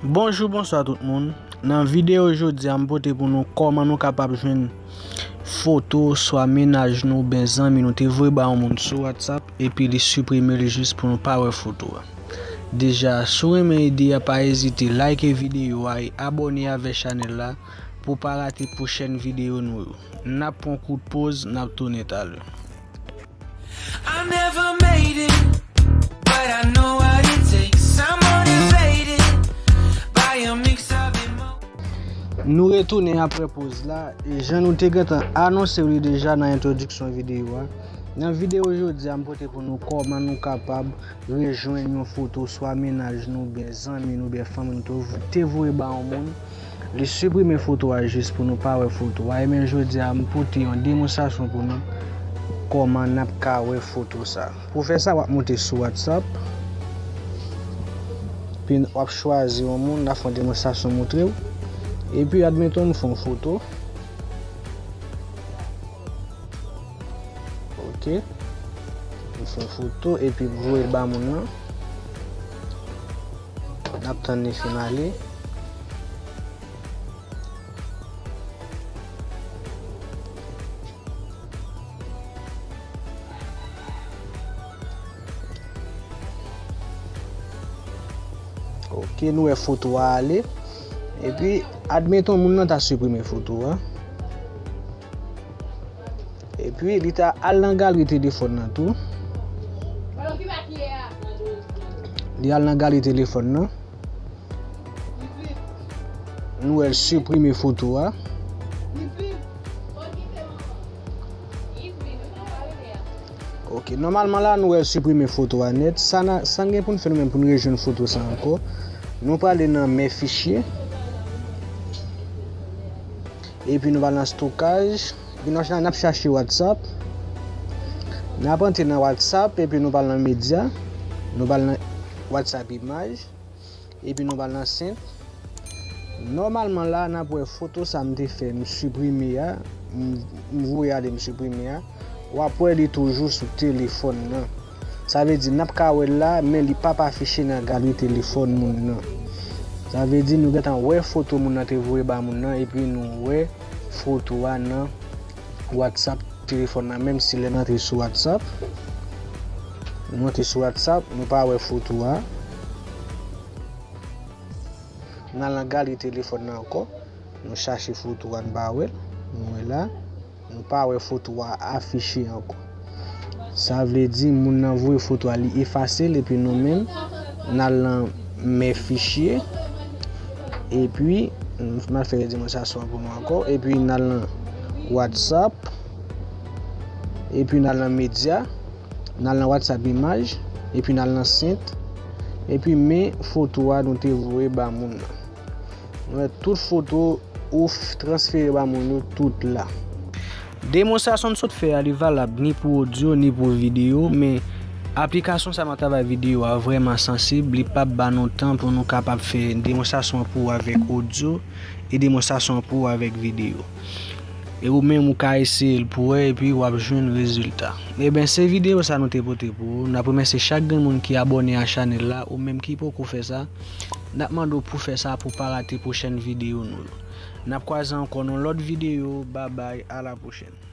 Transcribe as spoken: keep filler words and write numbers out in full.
Bonjou, bonswa tout moun. Nan videyo jodi a, m pote pou nou kòman nou kapab jwenn foto swa mennaj nou oubyen zanmi nou te voye ba yon moun sou WhatsApp epi li siprime l jis pou nou pa wè foto a. Deja, si w renmen ide a, pa ezite like videyo a e abòne avèk chanèl la pou w pa rate pwochèn videyo nou yo. N ap pran kout poz, n ap tounen talè. I never made it, but I know what it takes. I'm motivated by a mix of emotions. Nou retounen apre poz la, e jan nou te gentan anonse w li deja nan entwodiksyon videyo a. Nan videyo jodi a, m pote pou nou kòman nou kapab rejwenn yon foto swa mennaj nou, oubyen zanmi nou, oubyen fanmi nou te, te voye ba yon moun. Li siprime foto a jis pou nou pa wè foto a. Ebyen, jodi a, m pote yon demonstrasyon pou nou kòman n ap ka wè foto sa. Pou fè sa, w ap monte sou WhatsApp. Epi w ap chwazi yon moun, n ap fè yon demonstrasyon montre w. Epi, admeton, nou fè yon foto. Ok. M fè yon foto epi m voye l ba moun nan. N ap tann li fin ale. Ok, nou wè foto a ale. Epi, admeton moun nan ta siprime foto a. Epi, li ta al nan galri telefòn nan tou. Li al nan galri telefòn nan. Nou wè l siprime foto a. Ok, nòmalman la, nou wè l siprime foto a nèt. Sa n a, sa n gen pou n fè nou menm pou n rejwenn foto sa ankò. Nou prale nan men fichye. Epi nou pral nan stokaj. Epi nou, n ap chache WhatsApp. N ap antre nan WhatsApp epi nou pral nan medya. Nou pral nan WhatsApp imaj. Epi nou pral nan sent. Nòmalman la, n ap wè foto sa m te fè, m siprime a, m, m voye ale, m siprime a. W ap wè li toujou sou telefòn nan. Sa vle di, n ap ka wè l la, men li p ap afiche nan galri telefòn moun nan. Sa vle di, nou gentan wè foto moun nan te voye ba moun nan, epi nou wè foto a nan WhatsApp telefòn nan, menm si lè n antre sou WhatsApp, nou antre sou WhatsApp, nou pa wè foto a. N al nan galri telefòn nan ankò, nou chache foto a, n pa wè l, nou wè la, nou pa wè foto a afiche ankò. Sa vle di, moun nan voye foto a, li efase l, epi nou menm, n al nan men fichye, epi, m al fè demonstrasyon an pou nou ankò, epi n al nan WhatsApp, epi n al nan medya, n al nan WhatsApp imaj, epi n al nan sent, epi men foto a nou te voye ba moun nan. Nou wè tout foto ou f-, transfere ba moun yo tout la. Demonstrasyon n sot fè a, li valab ni pou odyo, ni pou videyo, men aplikasyon sa nan travay videyo a vrèman sansib, li p ap ba nou tan pou nou kapab fè demonstrasyon an pou ou avèk odyo e demonstrasyon an pou ou avèk videyo. E ou menm ou ka eseye l pou wè epi w ap jwenn rezilta. Ebyen, se videyo sa nou te pote pou ou. N ap remèsye chak grenn moun ki abòne a chanèl la, ou menm ki poko fè sa, n ap mande w pou fè sa pou w pa rate pwochèn videyo nou yo. N ap kwaze ankò nan lòt videyo. Babay, a la pwochèn.